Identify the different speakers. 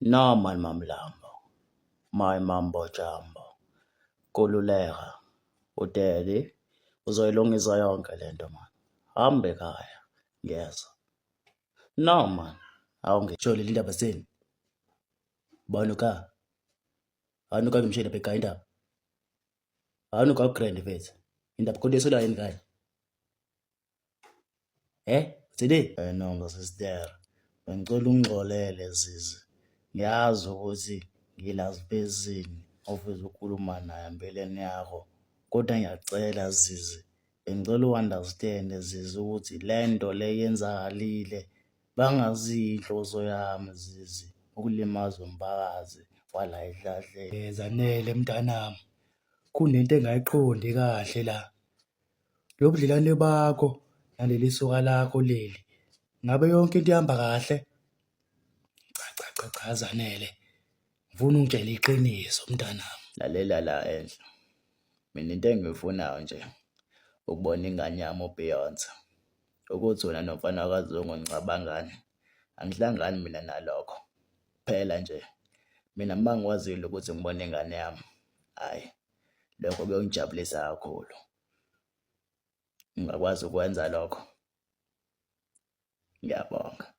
Speaker 1: No man MaMlambo, my mambo jumbo, khululeka, udaddy uzoyilungisa yonke lento man. Hamba ekhaya, ngiyeza. No man, awungisho leli ndaba zeni. Bani ka? Hani ka ngimshela bheka indaba. Hani ka grand mfethu. Indaba kodwa esola yini kanye? Eh, uthini? Eh no sister, bengicela ungixolele zizi. Ngiyazi ukuthi ngilazi person ofisa ukukhuluma naye empilweni yakho, kodwa ngiyacela zizi, bengicela u-understand zizi ukuthi le nto le yenzakalile bangaziyo inhloso yami zizi ukulimaza umphakathi wala ehlahleni. Eh, Zanele mntanami, kunento engayiqondi kahle la. Lobudlelwane bakho naleli soka lakho leli, ngabe yonke into ihamba kahle? Cha, cha, cha, cha Zanele, ngifuna ungitshele iqiniso mntanami. Lalela la enhla, mina into engiyifunayo nje ukubona ingane yami uBeyonce. Ukuthi wena nomfana kaZungu nicabangani, angihlangani mina nalokho. Kuphela nje mina uma ngikwazile ukuthi ngibone ingane yami, hhayi lokho kuyongijabulisa kakhulu. Ungakwazi ukwenza lokho? Ngiyabonga.